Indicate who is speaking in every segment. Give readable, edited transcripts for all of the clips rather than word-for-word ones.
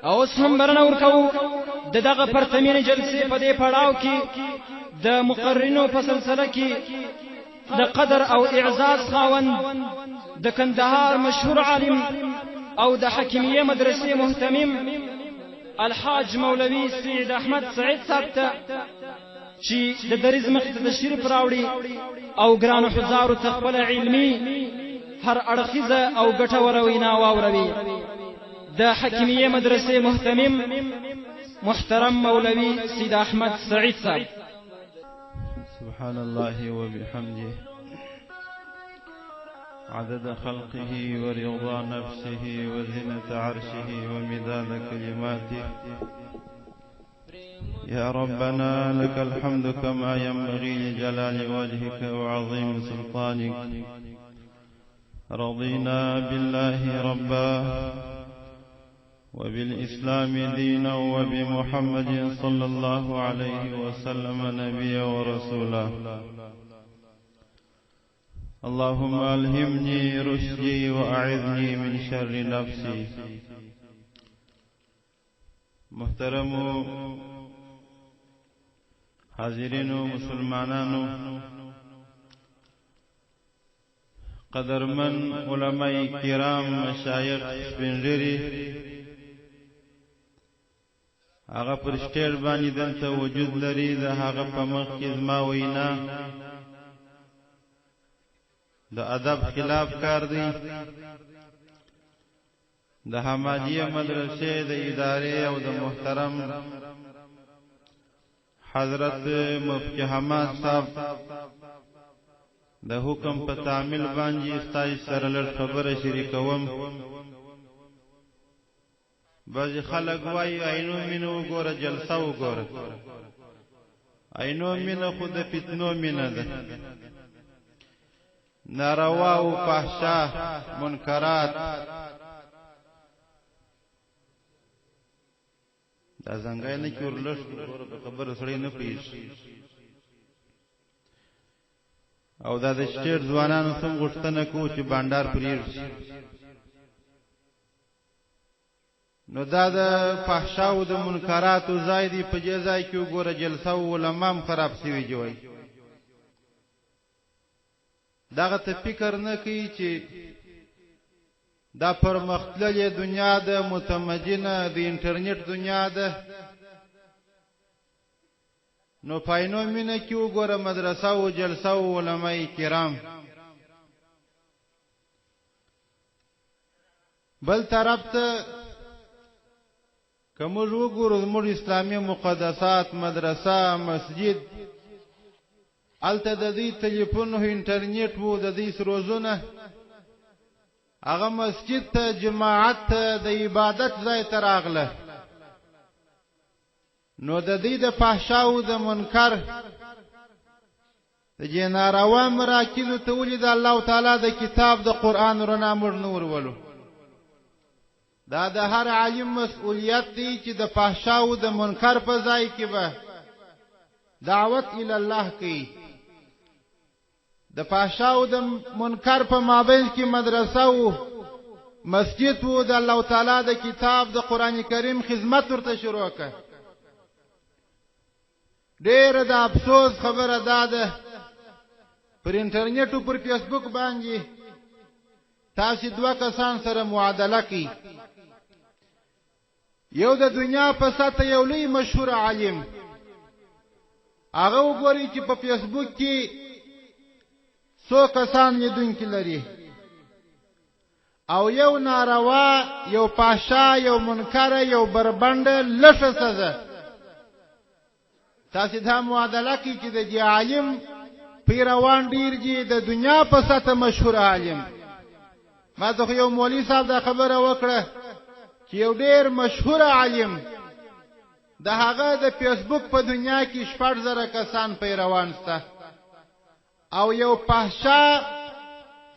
Speaker 1: او اوس هم بلنه ورکوو د دغه پرتمینې جلسې په دې پړاو کې د مقررینو په سلسله کې د قدر او اعزاز خاوند، د کندهار مشهور عالم او د حکیمیه مدرسې مهتمم الحاج مولوي سید احمد سعید صاحب ته چې د دریځ مخې ته تشریف راوړي او ګرانو حضارو ته خپله علمي، هر اړخیزه او ګټوره وینا واوروي. د حکیمیه مدرسې مهتمم محترم مولوي سید احمد سعید صاحب.
Speaker 2: سبحان الله وبحمده عدد خلقه ورضا نفسه وزنة عرشه ومداد كلماته. يا ربنا لك الحمد كما ينبغي لجلال وجهك وعظيم سلطانك. رضينا بالله ربا وبالإسلام دينا وبمحمد صلى الله عليه وسلم نبيا ورسولا. اللهم ألهمني رشدي وأعذني من شر نفسي. محترم حاضرینو مسلمانانو، قدرمن علماء کرام، مشایخ، سپین ږیري، هغه پر سټیج باندې دلته وجود لري، د هغه په مخ کې زما وینا د ادب خلاف کار دی. د حمادیه مدرسې د ادارې او د محترم حضرت مفتي حماد صاحب د حکم په تعمیل باندې ستاسو سره لږ خبره شریکوم. بعضې خلک وایي عینو مینه وګوره، جلسه وګوره. عینو مینه خو د فتنو مینه ده، ناروا او فحشا، منکرات. دا ځنګای نه کې ورلښ وګوره، په خبره سړی نه پوهېږي. او دا د سټیټ ځوانانو سم غوښتنه کوو چې بانډار پرېږدي. نو دا د فحشا او د منکراتو ځای دی. په دې ځای کې وګوره جلسه او علما هم خراب سوي دي. وایي دغه ته فکر نه کوي چې دا پرمختللې دنیا ده، متمدنه د انټرنیټ دنیا ده. نو پاینو مینه کې وګوره مدرسه او جلسه او علماء کرام. بل طرف ته که موږ وګورو زموږ اسلامي مقدسات، مدرسه، مسجد، هلته د دوی تلیفون او انټرنیټ وو، د دوی سروزونه هغه مسجد ته، جماعت ته، د عبادت ځای ته راغله. نو د دوی د فحشا او د منکر د دې ناروا مراکزو ته ولې د الله تعالی د کتاب د قرآن رڼا موږ نه ورولو؟ دا د هر عالم مسؤلیت دی چې د فحشا او د منکر په ځای کې به دعوت الی الله کوي. د فحشا او د منکر په مابین کې مدرسه او مسجد وو، د الله تعالی د کتاب د قرآن کریم خدمت ورته شروع کړ. ډېره د افسوس خبره دا ده پر انټرنیټ او پر فیسبوک باندې تاسو دوه کسان سره معادله کړئ. یو د دنیا په سطح یو لوی مشهور عالم، هغه وګورئ چې په فیسبوک کې څو کسان لیدونکي لري، او یو ناروا، یو فحشا، یو منکر، یو بربنډ لږه سزا. تاسو دا معادله کوي چې د دې عالم پیروان ډیر دي، د دنیا په سطح مشهور عالم. ما ته خو یو مولوي صاحب دا خبره وکړه چې یو ډیر مشهور عالم د هغه د فیسبوک په دنیا کې 6000 کسان پیروان شته، او یو فحشا،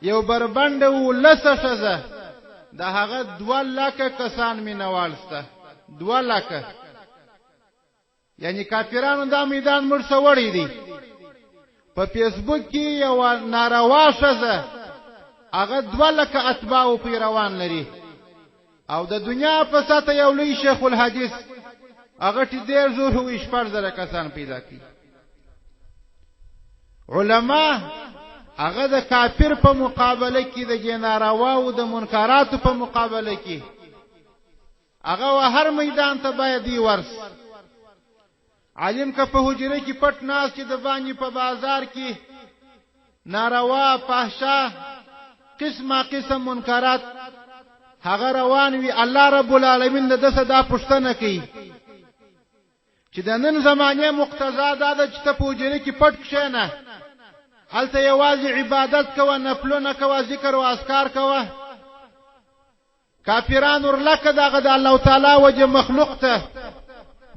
Speaker 2: یو بربنډ ولسه ښځه د هغه 2 لکه کسان مینوال شته. 2 لکه، یعنی کافرانو دا میدان موږ څه وړی دی. په فیسبوک کې یو ناروا ښځه هغه 2 لکه اتباع او پیروان لري. او د دنیا په سطح یو لوی شیخ الحدیث هغه ټی ډیر زور وي 6000 کسان پیدا کی. علما هغه د کافر په مقابله کې، د جناروا او د منکراتو په مقابله کې، هغه هر میدان ته باید دی ورس. عالم که په حجره کې پټ ناست چې د باندې په بازار کې ناروا، فحشا، قسمه قسم منکرات هغه روان وي، الله رب العالمین د دسه دا پوښتنه کوي چې د نن زمانه مقتضا دا ده چې ته په حجره کې پټ کښېنه، هلته یوازې عبادت کوه، نفلونه کوه، ذکر او اذکار کوه. کافران ورلکه دغه د الله تعالی وجه مخلوق ته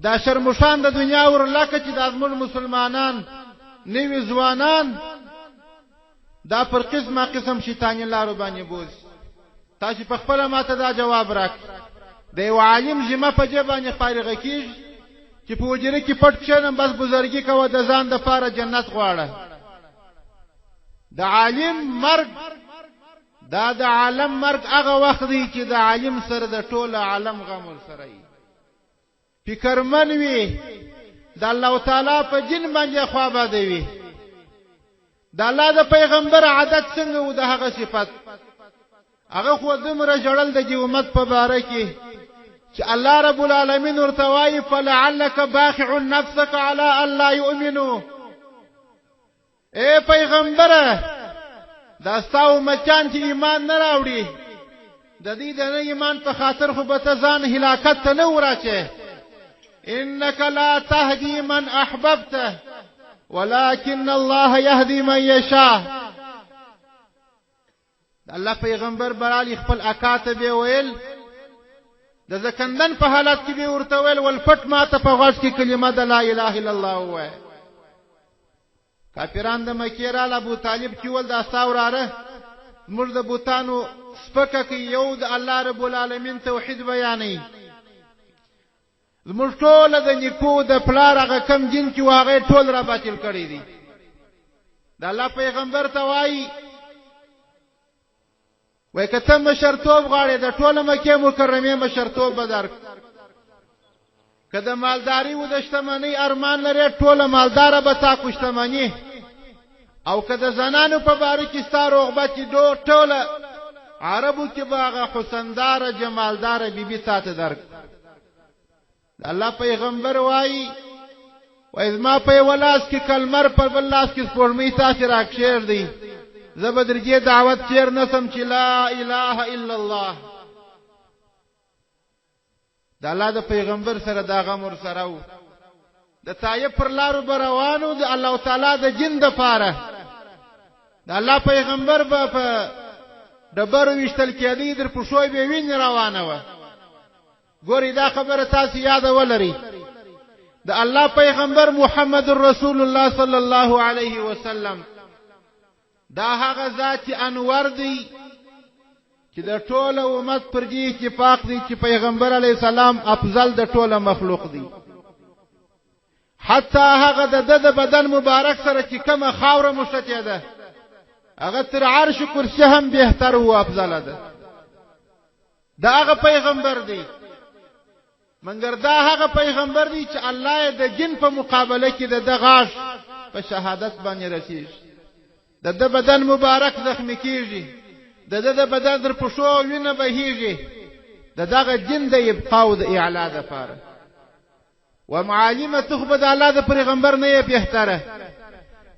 Speaker 2: دا شرموشان د دنیا ورلکه چې د زموږ مسلمانان نوي ځوانان دا پر قسمه قسم شیطاني لارو باندې بوځي. تاسو په خپله ماته دا جواب راکړئ، د یو عالم ذمه په دې باندې فارغه کېږي چې په حجره کې پټ کښېنم، بس بزرګي کوه، د ځان دپاره جنت غواړه. د عالم مرګ دا د عالم مرګ هغه وخت دی چې د عالم سره د ټول عالم غم ورسره وي، فکرمن وي، د الله تعالی په دین باندې خوا باندې وي. د الله د پیغمبر عادت څنګه و، د هغه صفت هغه خو دومره ژړل د دې امت په باره کې چې الله رب العالمین ورته وایي فلعلک باخع نفسک علی الا یؤمنو. اے پیغمبره، دا ستا امتیان چې ایمان نه راوړي، د دې د نه ایمان په خاطر خو به ته ځان هلاکت ته نه وراچې. انک لا تهدي من احببت ولكن الله يهدي من يشاء. د الله پیغمبر برالی خپل اکا ته به ویل، د زکندن په حالت کې به ورته ویل، ول پټ ماته په غوږ کې کلمه د لا اله الا الله ووایه. کافران د مکې راله، ابو طالب چې ول دا ستا وراره موږ د بوتانو سپکه کوي، یو د الله رب العالمین توحید بیانوي، زموږ ټوله د نیکو د پلار هغه کم دین چې و هغه یې ټول را باطل کړی دی. د الله پیغمبر ته وایي، وای که ته مشرتوب غواړې، د ټوله مکې مکرمې مشرتوب به درک، که د مالداري و د شتمنۍ ارمان لرې، ټوله مالداره به تا کو شتمني، او که د زنانو په باره کې ستا رغبت دو، ټوله عربو کې به هغه حسنداره جمالداره بیبي تا ته درک. د الله پیغمبر وایي، وایي زما په یوه لاس کې کلمر، په بل لاس کې سپوږمۍ تاسې راکښېږدئ، زه به در دې دعوت تېر نه سم چې لا اله الا الله. د الله د پیغمبر سره دا غم ورسره و، د طایف پر لارو به روانو د الله تعالی د دین دپاره. د الله پیغمبر به په ډبرو ویشتل کېدی، در پښو به وینې روانه وه. ګورئ دا خبره تاسو یاده ولرئ، د الله پیغمبر محمد رسول الله صلی الله علیه وسلم دا هغه ذات انور دی چې د ټوله امت پر دې اتفاق دی چې پیغمبر علی السلام افضل د ټوله مخلوق دی. حتی هغه د د بدن مبارک سره چې کومه خاوره مشته ده، هغه تر عرش کرسی هم بهتر او افضل ده. دا هغه پیغمبر دی، منګر دا هغه پیغمبر دی چې الله یې د جن په مقابله کې د ده غاښ په شهادت باندې رسیږي، د ده بدن مبارک زخمی کیږي، د ده د بدن تر پښو وینه بهیږي، د دغه دین د ابقا او د اعلا دپاره. و معالمه ته خو به د الله د پیغمبر نه یې بهتره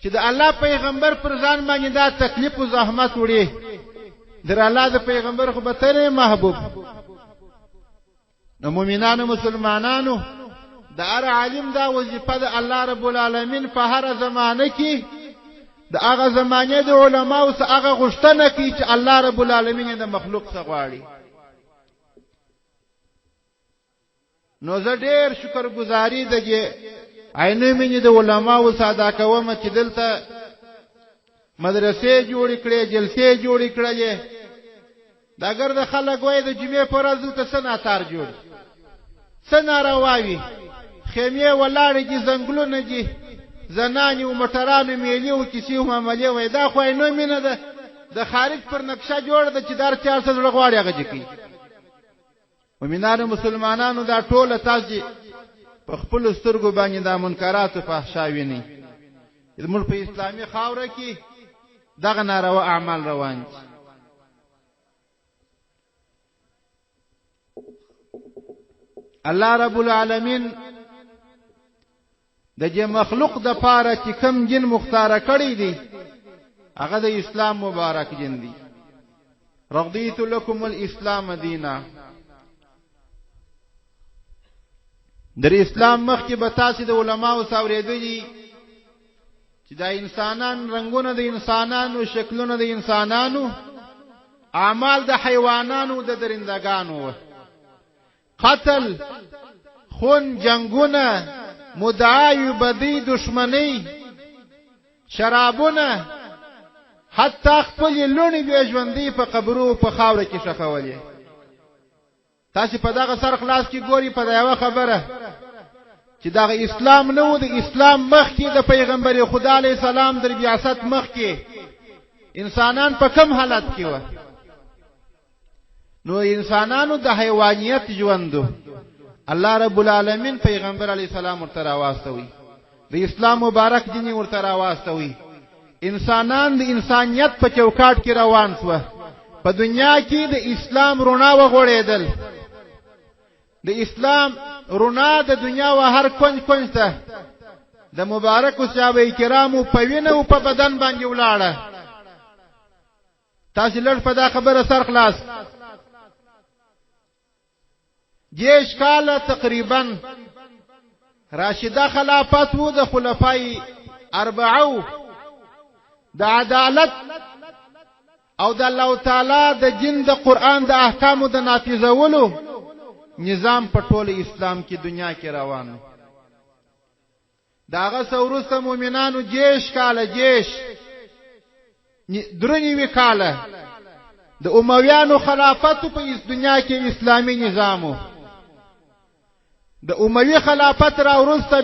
Speaker 2: چې د الله پیغمبر پر ځان باندې دا تکلیف او زحمت وړي، در الله د پیغمبر خو به ته نه محبوب. نو مؤمنانو مسلمانانو، د هر عالم دا وظیفه د الله رب العالمین په هره زمانه کې د هغه زمانې د علماو څخه هغه غوښتنه کوي چې الله رب العالمین د مخلوق څخه غواړي. نو زه ډېر شکر ګزاري د دې عینو مینې د علماو څخه ادا کوم چې دلته مدرسې جوړې کړې، جلسې جوړې کړلې. دا ګرده خلک وایي د جمعې په ورځ دلته څه ناتار جوړ، څه ناروا وي، خیمې ولاړې دي، ځنګلونه دي، زنانې او موټرانو میلې او کیسې او معاملې. وایي دا خو عینو مینه ده، د خارج پر نقشه جوړه ده چې دا هر چا څه زړه غواړي هغه دې کوي. مؤمنانو مسلمانانو، دا ټوله تاسو په خپل سترګو باندې دا منکرات او فحشا وینئ. زموږ په اسلامي خاوره کې دغه ناروا اعمال روان دي. الله رب العالمین د دې مخلوق د پاره چې کم دین مختار کړی دی، هغه د اسلام مبارک دین دی. رضیت لكم الاسلام دینا. در اسلام مخکې به تاسو د علماو ساورېدلي چې دا انسانان، رنگونه د انسانانو، شکلونه د انسانانو، اعمال د حیوانانو، د درندگانو، قتل، خون، جنگونه، مدعای، بدی، دشمنی، شرابونه، حتی خپل لوڼې بیا ژوندۍ په قبرو په خاوره کې ښخولې. تاسو په دغه سر خلاص کې ګوري په یوه خبره چې دغه اسلام نه و. د اسلام مخکې، د پیغمبر خدا علیه السلام در بعثت مخکې انسانان په کم حالت کې و؟ نو انسانانو د حیوانیت ژوند. الله رب العالمین پیغمبر علی السلام ورته راواستوي، د اسلام مبارک دین ورته راواستوي. انسانان د انسانیت په چوکاټ کې روان شو. په دنیا کې د اسلام رڼا وغوړېدل. د اسلام رڼا د دنیا و هر کنج کنج ته د مبارکو صحابه کرامو په وینه او په بدن باندې ولاړه. تاسو لږ په دا خبره سر خلاص. 30 کاله تقریبا راشده خلافت وو د خلفای اربعو، د عدالت او د الله تعالی د دین، د قرآن د احکامو د نافذولو نظام په ټول اسلام کې، دنیا کې روان. د هغه څه وروسته مؤمنانو 30 کاله، 30 93 کاله د امویانو خلافت، په اس دنیا کې اسلامي نظامو. د اموي خلافت را وروسته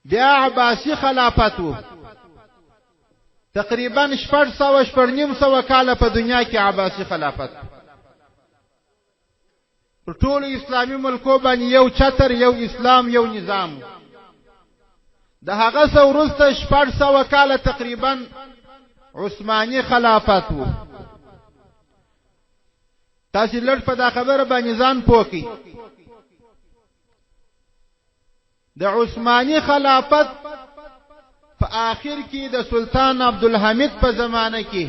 Speaker 2: بیا عباسي خلافت وو. تقریبا 600، 650 کاله په دنیا کې عباسي خلافت، په ټولو اسلامي ملکو باندې یو چتر، یو اسلام، یو نظام. د هغه څه وروسته 600 کاله تقریبا عثماني خلافت وو. تاسو لږ په دا خبره باندې ځان پوه کړئ. د عثماني خلافت په آخر کې، د سلطان عبدالحمید په زمانه کې،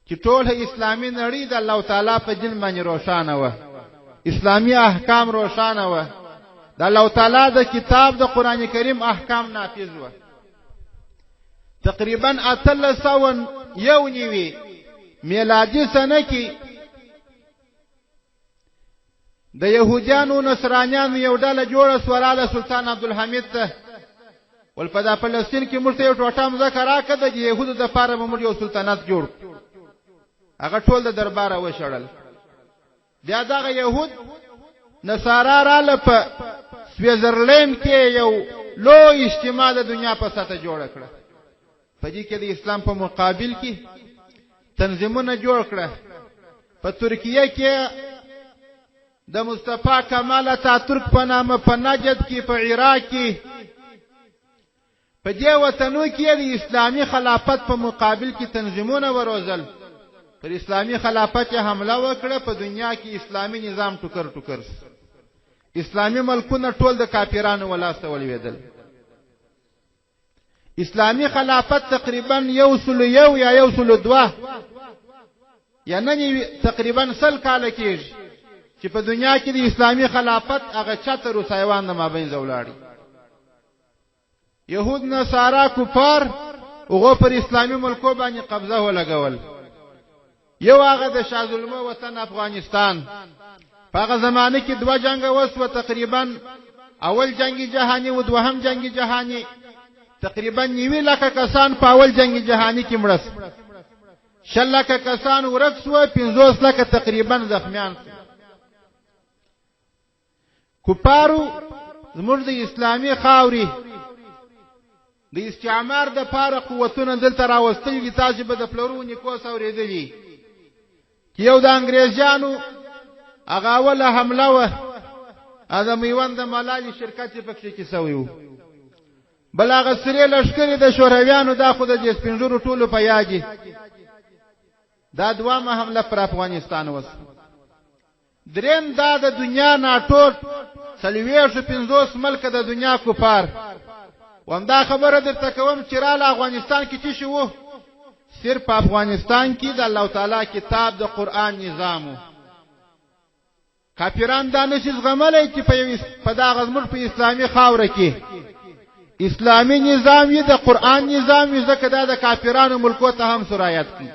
Speaker 2: چې ټول اسلامي نړۍ د الله تعالی په دین باندې روښانه وه، اسلامي احکام روښانه وه، د الله تعالی د کتاب د قران کریم احکام نافذ وه، تقریبا 1891 میلادي سنه کې د يهوديانو نصرانيانو یو ډله جوړه سوه، راله سلطان عبدالحمید ته، ول په دا فلسطین کې موږ ته یو ټوټه مځکه راکړه، د یهودو دپاره به موږ یو سلطنت جوړ. هغه ټول د درباره وشړل. بیا دغه یهود نصارا راله، په سویزرلند کې یو لوی اجتماع د دنیا په سطح جوړه کړه. په دې کې د اسلام په مقابل کې تنظیمونه جوړ کړه. په ترکیه کې د مصطفی کمال اتاترک په نامه، په نجد کې، په عراق کې، په دې وطنو کې د اسلامي خلافت په مقابل کې تنظیمونه وروزل. پر اسلامي خلافت حمله وکړه. په دنیا کې اسلامي نظام ټوکر ټوکر، اسلامي ملکونه ټول د کافرانو ولاسته ولوېدل. اسلامي خلافت تقریبا 101 یا 102 یا نن تقریبا 100 کاله کېږي چې په دنیا کې د اسلامي خلافت هغه چتر او سایوان د مابینځه ولاړي. یهود، نصارا، کفار هغو پر اسلامي ملکو باندې قبضه ولګول. یو هغه د شاه زلمو وطن افغانستان، په هغه زمانه کې دوه جنګه وسوه، تقریبا اول جنگ جهاني او دوهم جنگ جهاني. تقریبا 90 لکه کسان په اول جنگ جهاني کې مړه، 20 لکه کسان ورک سوه، 50 لکه تقریبا زخمیان سو. کفارو زموږ د اسلامي خاوري د استعمار د پاره قوتونه دلته راوستلي دي. تاسو به د پلرو نیکو څخه اورېدلي چې یو د انګریزانو هغه اوله حمله وه، د میوند د ملالي شرکت یې پکښې کې سوی و. بل هغه سرې لښکرې د شورویانو، دا خو د دې سپینږیرو ټولو په یاد دي. دا دوامه حمله پر افغانستان وسوه. دریم دا د دنیا ناټو 40 50 ملک د دنیا کفار. وهم دا خبره درته کوم چې راله افغانستان کې څه شي وو؟ صرف په افغانستان کې د الله تعالی کتاب د قرآن نظام وو. کافران دا نشي زغملی چې په یو په دغه زموږ په اسلامي خاوره کې اسلامي نظام وي، د قرآن نظام وي، ځکه دا د کافرانو ملکو ته هم سرایت کوي.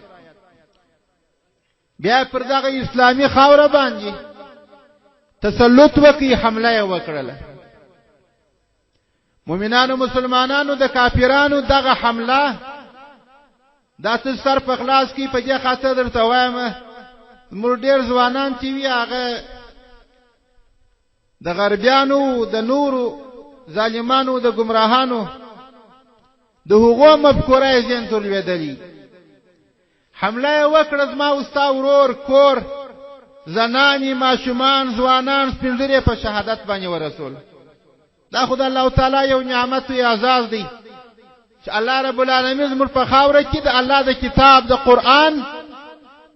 Speaker 2: بیا پر دغه اسلامي خاوره باندې تسلط وکړي، حمله یې وکړله. مؤمنانو مسلمانانو د کافرانو دغه حمله دا څه سر په خلاص کې، په دې خاطر درته وایم، موږ ډېر ځوانان چې وي هغه د غربیانو، د نورو ظالمانو، د ګمراهانو د هغو مفکوره یې ذهن ته لوېدلي. حمله یې وکړه، زما او ستا ورور، کور، زنانې، ماشومان، ځوانان، سپین په شهادت باندې ورسول. دا خو د الله تعالی یو نعمت او اعزاز دی چې الله رب العالمین زموږ په خاوره کې د الله د کتاب د قرآن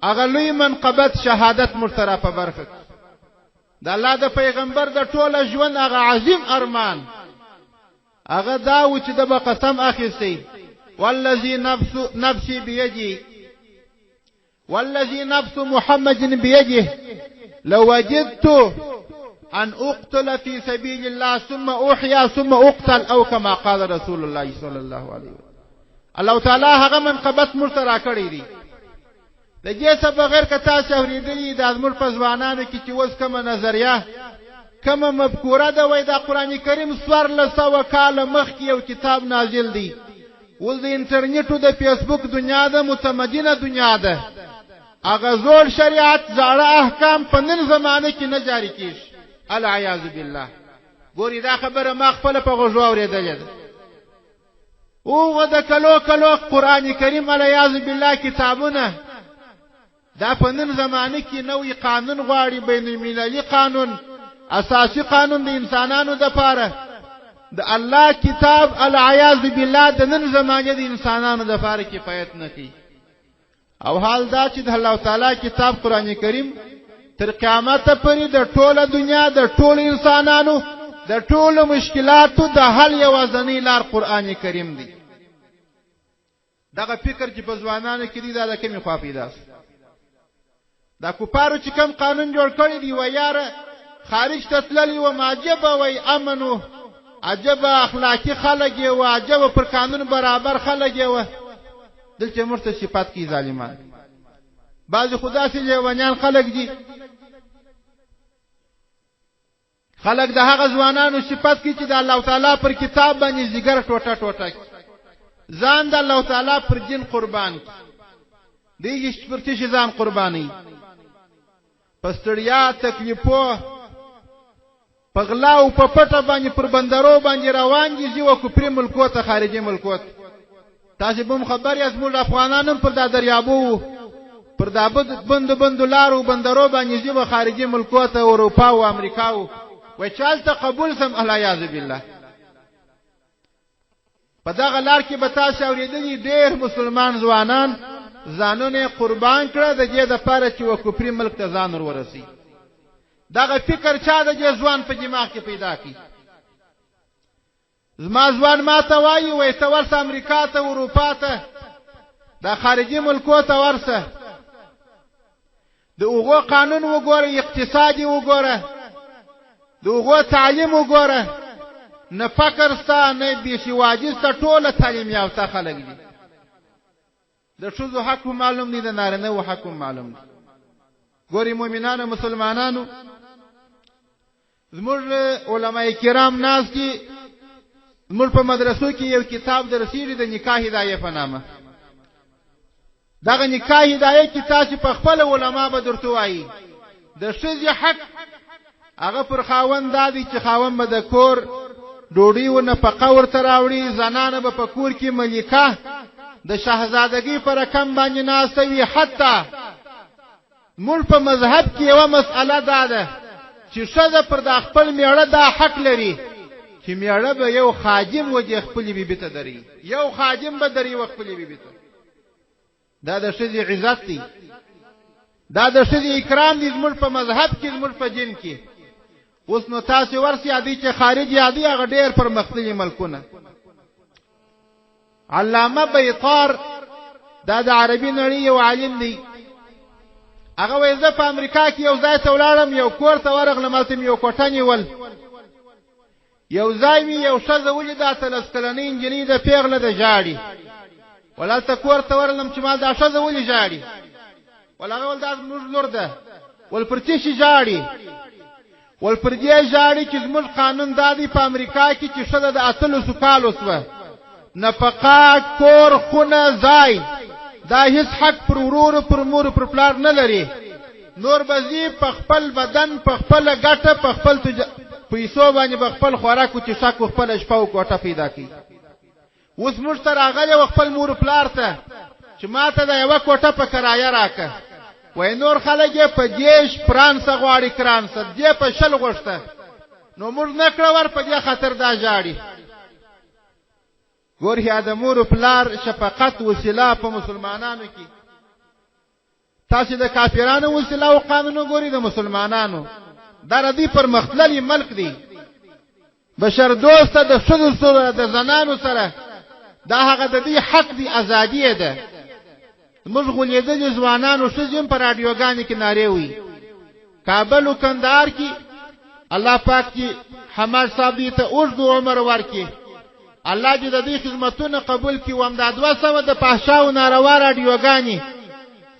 Speaker 2: هغه لوی منقبت شهادت موږ ته را په برخه. د الله د پیغمبر د ټوله ژوند هغه عظیم ارمان هغه دا و چې د به قسم اخیستی، والذي نفس نفسي بيدي والذي نفس محمد بيده لو وجدت أن أقتل في سبيل الله ثم أحيا ثم أقتل أو كما قال رسول الله صلى الله عليه وسلم. الله تعالی هغه منقبت موږ ته راکړی دی. د دې څه بغیر که تاسو اورېدلي، دا زموږ په ځوانانو کې چې اوس کومه نظریه کومه مفکوره ده، وایي دا قرآن کریم 1400 کاله مخکې یو کتاب نازل دی. اوس د انټرنیټو د فیسبوک دنیا ده، متمدنه دنیا ده، هغه زوړ شریعت زاړه احکام په نن زمانه کې نه جاري کیږي. العیاذ بالله. ګوري دا خبره ما خپله په غوږو اورېدلې ده. اوغه د کلو کلو قرآن کریم العیاذ بالله کتابونه دا په نن زمانه کې نوی قانون غواړي، بین المللي قانون، اساسي قانون د انسانانو د پاره. د الله کتاب العیاذ بالله د نن زمانه د انسانانو د پاره کفایت نه کوي. او حال دا چې د الله تعالی کتاب قرآن کریم تر قیامت پورې د ټوله دنیا د ټولو انسانانو د ټولو مشکلاتو د حل یوازنۍ لار قرآن کریم دی. دغه فکر چې په ځوانانو کې دی دا د کومې خوا پیدا سو؟ دا کفارو چې کوم قانون جوړ کړی دی، وایي یاره خارج ته تللی وم، عجبه وایي امن و، عجبه اخلاقي خلک یې وه، عجبه پر قانون برابر خلک یې وه. دلته موږ ته صفت کوي ظالمان. بعضې خو داسې لیونیان خلک دي، خلک د هغه ځوانانو صفت کوي چې د الله تعالی پر کتاب باندې ځیګر ټوټه ټوټه کړي، ځان د الله تعالی پر دین قربان کړي. دی چې پر څه شي ځان قربانوي؟ په ستړیا، تکلیفو، په غلا او په پټه باندې پر بندرو باندې روان دي، ځي و کفري ملکو ته، خارجي ملکو ته. تاسې به هم خبر یاست، موږ افغانان هم پر دا دریابو، پر دا بندو بندو لارو بندرو باندې ځي و خارجي ملکو ته، اروپا او امریکا و، وایي چې هلته قبول سم. العیاذ بالله. په دغه لار کې به تاسې اورېدلي ډېر مسلمان ځوانان ځانونه یې قربان کړه د دې دپاره چې و کفري ملک ته ځان ور ورسوي. دغه فکر چا د دې ځوان په دماغ کې پیدا کړي؟ زما ځوان ما ته وایي، وایي ته ورسه امریکا ته، اروپا ته، دا خارجي ملکو ته ورسه، د هغو قانون وګوره، اقتصاد یې وګوره، د هغو تعلیم وګوره، نه فقر سته نه بېسوادي سته، ټوله تعلیم یافته خلک دي. د ښځو حق هم معلوم دی، د نارینه وو حق هم معلوم دی. ګوري مؤمنانو مسلمانانو، زموږ علما کرام ناس دي، زموږ په مدرسو کې یو کتاب درسیږي د نکاح هدایه په نامه. دغه نکاح هدایه کې تاسو په خپل علما به درته وایي د ښځې حق هغه پر خاوند دا دی چې خاوند به د کور د ډوډۍ و نفقه ورته راوړي. زنانه به په کور کې ملکه د شهزادګۍ په رقم باندې ناسته وي. حتی موږ په مذهب کې یوه مسئله دا ده چې ښځه پر دا خپل میړه دا حق لري چې میړه به یو خادم و دې خپلې بیبي ته دري، یو خادم به دري و خپلې بیبي ته. دا د ښځې عزت دی، دا د ښځې اکرام دی زموږ په مذهب کې، زموږ په دین کې. اوس نو تاسې ورسئ یادئ چې خارج یادئ هغه ډېر پرمختللي ملکونه. علامه بیطار دا د عربي نړۍ یو عالم دی، هغه وایي زه په امریکا کې یو ځای ته ولاړم، یو کور ته ورغلم، هلته مې یو کوټه نیول، یو ځای مې یو ښځه ولیده، 18 کلنۍ نجلۍ ده، پیغله ده، ژاړي. ول هلته کور ته ورغلم چې ما دا ښځه ولې ژاړي؟ ول هغه ول دا زموږ لور ده. ول پر څه شي ژاړي؟ ول پر دې ژاړي چې زموږ قانون دا دی په امریکا کې چې ښځه د 18 کالو سوه، نفقه، کور، خونه، ځای، دا هیڅ حق پر ورور، پر مور، پر پلار نه لري. نور به ځي په خپل بدن، په خپله ګټه، په خپل پیسو باندې به خپل خوراک او څښاک او خپله شپه او کوټه پیدا کوي. اوس موږ ته راغلی و خپل مور پلار ته چې ما ته دا یوه کوټه په کرایه راکه. وایي نور خلک یې په 30 فرانسه غواړي، کرانسه دې په 20 غوښته، نو موږ نه کړه ور، په دې خاطر دا ژاړي. ګوریا د مور پلار شفقت وسیله په مسلمانانو کې، تاسو د کافرانو وسیله او قانون ګوري د مسلمانانو. دا ردی پرمختللی ملک دی، بشر دوسته، د ښځو سره، د زنانو سره دا هغه د دې حق دی، ازادي ده. موږ غولېدلي ځوانانو ښځې هم په راډیوګانې کې نارې وي. کابل او کندهار کې الله پاک دې حماد صاحب دې ته اوږد عمر ورکړي، الله دې د دې خدمتونه قبول کړي. او همدا 200 د فحشا او ناروا راډیوګانې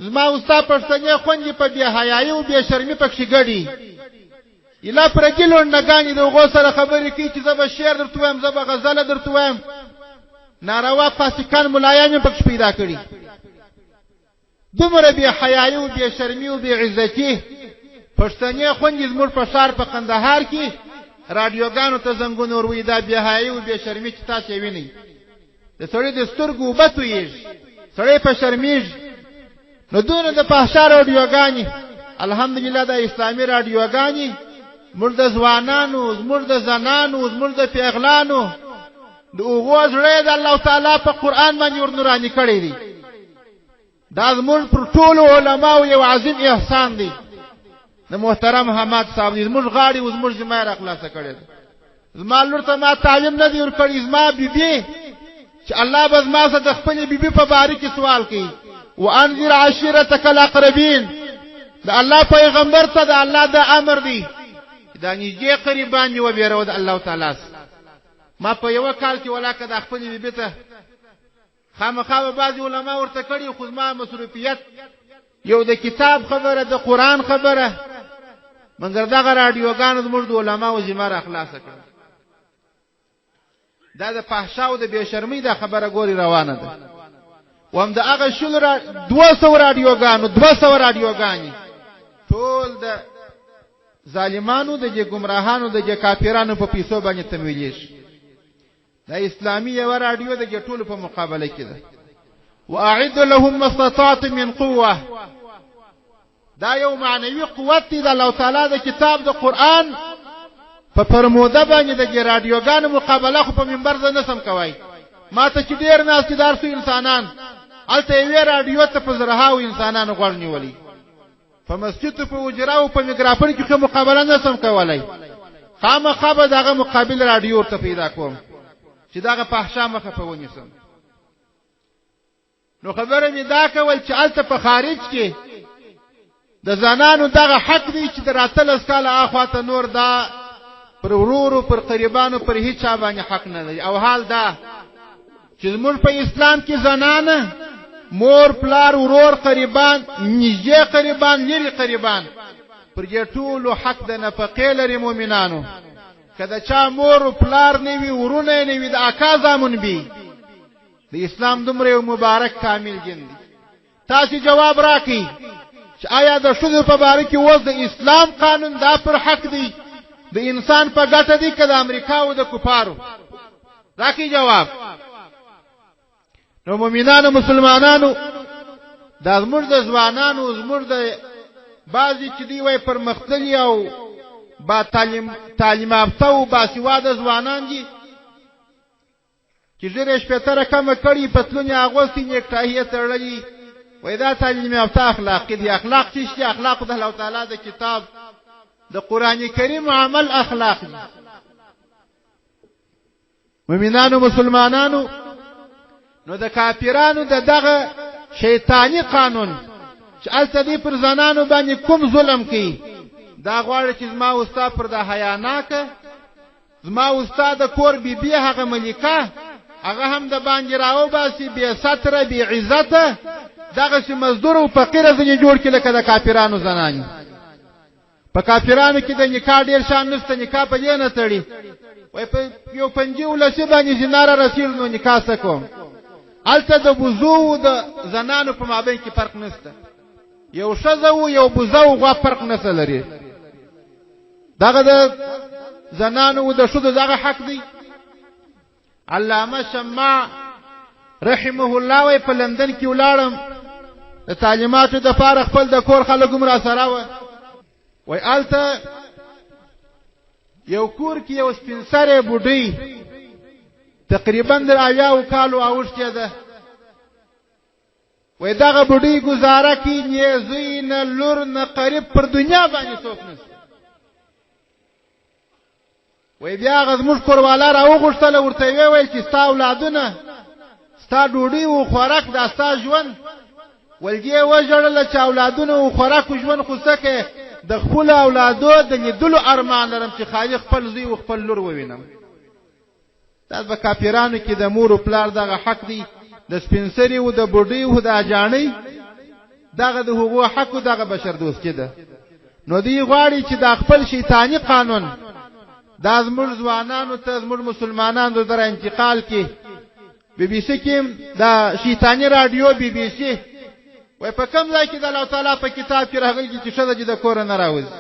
Speaker 2: زما او ستا پښتنې خوندې په بې حیایي او بې شرمي پکښې ګډي، اله پردي لونډګانې د هغو سره خبرې کوي چې زه به شعر درته وایم، زه به غزله درته وایم. ناروا فاسقان ملایان یې پکښې پیدا کړي. دومره بې حیایي او بې شرمي او بې عزتي پښتنې خوندې زموږ په ښار په قندهار کې راډیوګانو ته زنګونه وروي. دا بې حیایي او بې شرمي چې تاسې یې وینئ، د سړي د سترګو اوبه تویېږي، سړی په شرمېږي. نو دونه د فحشا راډیوګانې، الحمدلله دا اسلامي راډیوګانې موږ د ځوانانو، زموږ د زنانو، زموږ د پیغلانو د هغو زړه د الله تعالی په قرآن باندې ور نوراني کړی دی. دا زموږ پر ټولو علماو یو عظیم احسان دی. د محترم حماد صاحب دی زموږ غاړې او زموږ ذمه یې راخلاصه کړې ده. زما لور ته ما تعلیم نه دی ورکړی، زما بیبي چې الله به زما سره د خپلې بیبي په باره کې سوال کوي، وانذر عشیرتک الاقربین. د الله پیغمبر ته د الله د امر دی دا نږدې قریبان دې وبېروه د الله تعالی سره. ما په یوه کال کې ولاکه د خپلې بیبي ته خامخا به بعضې علما ورته کړي، خو زما مصروفیت یو د کتاب خبره، د قرآن خبره، مګر دغه راډیوګانو زموږ د علماو ذمه را خلاصه کړه. دا د فحشا او د بې شرمۍ دا خبره ګوري روانه ده. وهم د هغه شل را 200 راډیوګانو، 200 راډیوګانې ټول د ظالمانو، د دې ګمراهانو، د دې کافرانو په پیسو باندې تمویلېږي. دا اسلامي یوه راډیو د دې ټولو په مقابله کې ده. واعد لهم ما استطعتم من قوه، دا یو معنوي قوت دی د الله تعالی د کتاب د قرآن په فرموده باندې د دې راډیوګانو مقابله خو په منبر زه نه سم کوی. ما ته چې ډېر ناست دي دار څو انسانان، هلته یوې راډیو ته په زرهاو انسانانو غوږ نیولی، په مسجد په حجره او په میکروفون کې خو مقابله نه سم کولی، خامخا به دغه مقابل راډیو ورته پیدا کوم چې دغه فحشا مخه په ونیسم. نو خبره مې دا کول چې هلته په خارج کې د زنانو دغه حق دی چې تر 18 کاله اخوا ته نور دا پر ورورو، پر قریبانو، پر هیچا باندې حق نه لري. او حال دا چې زموږ په اسلام کې زنانه مور، پلار، ورور، قریبان، نږدې قریبان، لرې قریبان، پر دې ټولو حق د نفقې لري مؤمنانو. که د چا مور او پلار نه وي، ورونه یې نه وي، د اکا زامن وي، د اسلام دومره یو مبارک کامل دین دی. تاسو جواب راکړئ چې آیا د ښځو په باره کې اوس د اسلام قانون دا پر حق دی د انسان په ګټه دي که د امریکا او د کفارو؟ راکړئ جواب. نو مؤمنانو مسلمانانو، دا زموږ د ځوانانو، زموږ د بعضې چې دوی وایي پرمختللي او با تعلیم تعلیم یافته او باسواده ځوانان دي چې ږیره یې 60 رقمه کړي، پتلون یې اغوستی، نیکټایي یې تړلي، وایي دا تعلیم یافته اخلاقي دي. اخلاق څه شي؟ اخلاق د الله تعالی د کتاب د قرآن کریم عمل اخلاق دي. مؤمنانو مسلمانانو، نو د کافرانو د دغه شیطانی قانون چې هلته دوی پر زنانو باندې کوم ظلم کوي، دا غواړي چې زما او ستا پر د حیاناکه، زما او ستا د کور بیبي هغه ملکه هغه هم د باندې راوباسي، بې ستره بې عزته، دغسې مزدور او فقیره ځینې جوړ کړي لکه د کافرانو زنانې. په کافرانو کې د نکاح ډیر شان نشته، نکاح په دې نه تړي، وای په یو پنځه ولسي باندې زنا را رسېږي نو نکاح څه کوم. هلته د بوزو او د زنانو په مابین کې فرق نشته، یو ښځه و یو بوزه او غوا فرق نشته لري. دغه د زنانو او د ښځو دغه حق دی. علامه شماع رحمه الله وای په لندن کې ولاړم د تعلیماتو د پاره، خپل د کور خلک هم را سره وه. وای هلته یو کور کې یو سپین سرې بوډۍ تقریبا د 70 کالو اوښتې ده. وای دغه بوډۍ ګزاره کوي، نه زوی نه لور نه قریب پر دنیا باندې څوک نشته. وای بیا هغه زموږ کوروالا راوغوښتله، ورته یې وویل چې ستا اولادونه، ستا ډوډۍ او خوراک، دا ستا ژوند. ولدې وژړله چې اولادونه او خوراک او ژوند خو څه کوې، د خپلو اولادو د لیدلو ارمان لرم چې خالي خپل زوی او خپل لور ووینم. دا په کافرانو کې د مور او پلار دغه حق دی، د سپینسري او د بوډۍ او د اجاڼۍ دغه د هغو حق او دغه بشردوستي ده. نو دوی غواړي چې دا خپل شیطاني قانون دا زموږ ځوانانو ته، زموږ مسلمانانو ته انتقال کړي. بي بي سي کې دا شیطاني راډیو بي بي سي وای په کوم ځای کې د الله تعالی په کتاب کې راغلي چې ښځه چې د کوره نه راوځي؟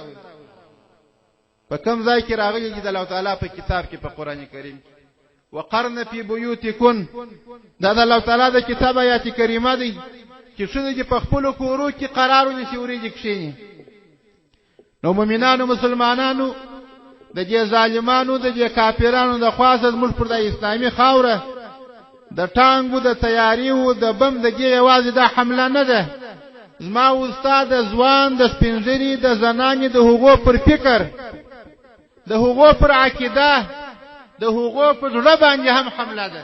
Speaker 2: په کوم ځای کې راغلي چې د الله تعالی په کتاب کې، په قران کریم کې وقرن فی بیوتکن، دا د الله تعالی د کتاب آیات کریمه دی چې ښځې چې په خپلو کورو کې قرار ونیسي، وریجې کښېني. نو مؤمنانو مسلمانانو، د دې ظالمانو د دې کافرانو د خوا څخه زموږ پر د اسلامي خاوره د ټانګو د تیاریو د بم د دې یوازې دا حمله نه ده، زما او ستا د ځوان د سپینږیري د زنانې د هغو پر فکر، د هغو پر عقیده، د هغو پر زړه باندې هم حمله ده.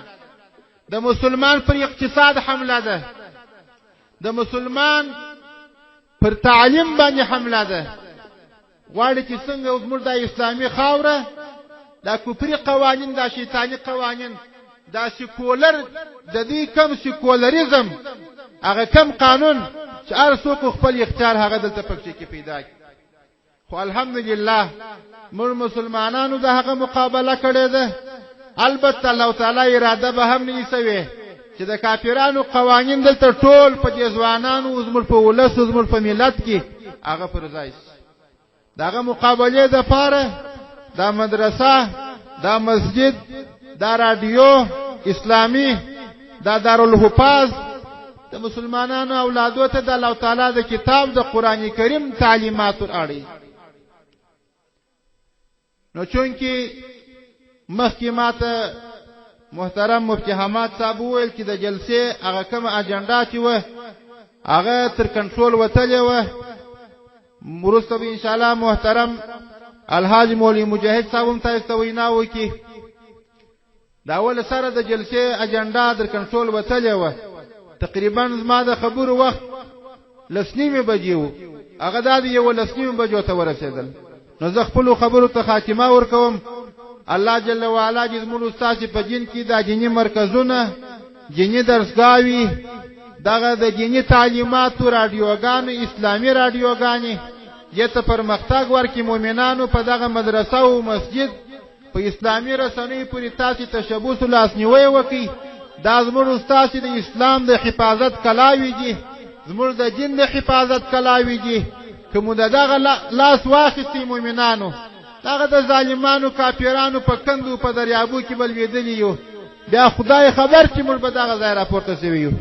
Speaker 2: د مسلمان پر اقتصاد حمله ده، د مسلمان پر تعلیم باندې حمله ده. غواړي چې څنګه زموږ د اسلامي خاوره دا کفري قوانین، دا شیطاني قوانین، دا سیکولر، د دې کم سیکولریزم هغه کم قانون چې هر څوک خپل اختیار هغه دلته پکې کې پیدا کړي. خو الحمدلله موږ مسلمانانو د هغه مقابله کړې ده. البته الله تعالی اراده به هم نه سوي چې د کافرانو قوانین دلته ټول په دې ځوانانو، زموږ په ولس، زموږ په ملت کې هغه پر ځای شي. دغه مقابله د پاره دا مدرسه، دا مسجد، دا رادیو اسلامی، دا دارالحفاظ د مسلمانانو اولادو ته د الله تعالی د کتاب د قران کریم تعلیمات اړي. نو چونکی مخکې ماته محترم مفتي حماد صاحب وویل چې د جلسې هغه کومه اجنډا چې وه هغه تر کنټرول وتلې وه، وروسته به انشاءالله محترم الحاج مولوي مجاهد صاحب هم تاسو ته وینا وکړي. دا اول سره د جلسې اجنډا در کنټرول وتلې وه. تقریبا زما د خبرو وخت 10:30 بجې و، هغه دا د 11:30 بجو ته ورسېدل. نو زه خپلو خبرو ته خاتمه ورکوم. الله جل وعلا دې زموږ ستاسې په دین کې دا دیني مرکزونه، دیني درسګاوي، دغه د دیني تعلیماتو راډیوګانو، اسلامي راډیوګانې دې ته پرمختګ ورکړي. مؤمنانو په دغه مدرسه او مسجد په اسلامي رسنیو پورې تاسې تشبث او لاسنیوی وکړئ. دا زموږ ستاسې د اسلام د حفاظت کلاوې دي، زموږ د دین د حفاظت کلاوې دي. که مو د دغه لاس واخیستی مؤمنانو، دغه د ظالمانو کافرانو په کندو په دریابو کې به لوېدلي یو، بیا خدای خبر چې موږ به دغه ځای راپورته شوي یو.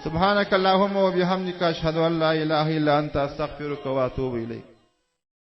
Speaker 2: سبحانك اللهم وبحمدك، اشهد ان لا اله الا انت، استغفرك واتوب اليك.